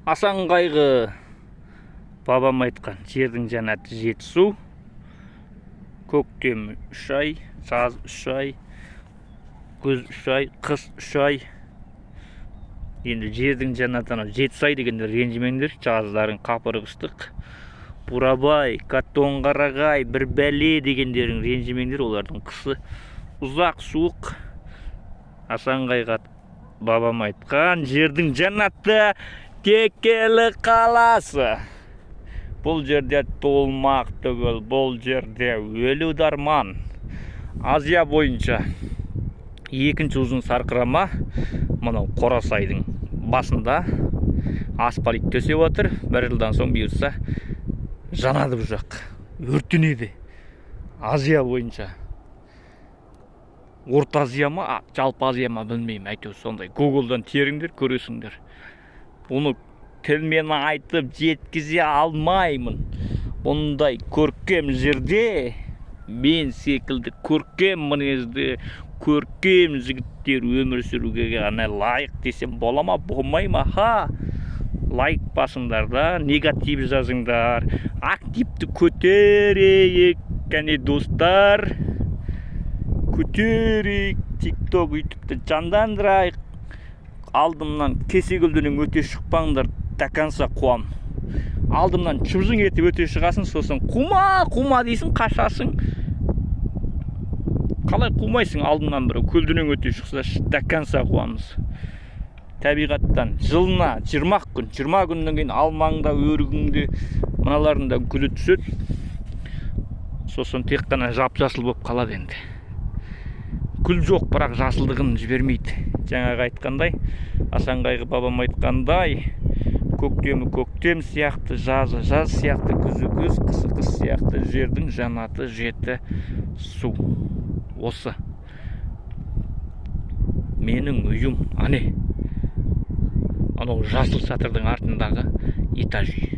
Асан Қайғы бабам айтқан: жердің жәннаты — Жетісу. Көктем 3 ай, жаз 3 ай, күз 3 ай, қыс 3 ай. Енді жердің жәннаты анау Жетісай дегенде ренжімеңдер, жаздарың қапырық ыстық. Бурабай, Катонқарағай, бір бәле дегендерің ренжімеңдер, олардың қысы ұзақ, суық. Асан Қайғы бабам айтқан: жердің жәннаты — Текелі қаласы. Бұл жерде туылмақ түгіл, бұл жерде өлу де арман. Азия бойынша екінші ұзын сарқырама мынау Қорасайдың басында асфальт төсеп отыр. Бір жылдан соң, бұйыртса, жанады бұл жақ, өртенеді. Азия бойынша, Орта Азия ма, жалпы Азия ма, білмеймін, әйтеуір сондай. Гуглдан теріңдер, көресіңдер. Бұны тілмен айтып жеткізе алмаймын. Бұндай көркем жерде мен секілді көркем мінезді, көркем жігіттер өмір сүруге ғана лайық десем бола ма, болмай ма? Ха, лайк басыңдар да, негатив жазыңдар, активті көтерейік. Кәне, достар, көтерейік, Тик Ток, Ютубты жандандырайық. Алдымнан кесе көлденең өте шықпаңдар, до конца қуам. Алдымнан шыбжың етіп өте шығасың, сосын «қума, қума» дейсің, қашасың. Қалай қумайсың? Алдымнан біреу көлденең өте шықса, до конца қуамыз. Табиғаттан жылына 20 күн, 20 күннен кейін алмаң да, өрігің де, мыналардың да гүлі түседі. Сосын тек қана жап жасыл болып қалады. Енді гүл жоқ, бірақ жасылдығын жібермейді. Жаңағы айтқандай, Асан Қайғы бабам айтқандай, көктемі көктем сияқты, жазы жаз сияқты, күзі күз, қысы қыс сияқты. Жердің жаннаты — Жетісу. Осы менің үйім, ане, анау жасыл шатырдың артындағы этаж үй.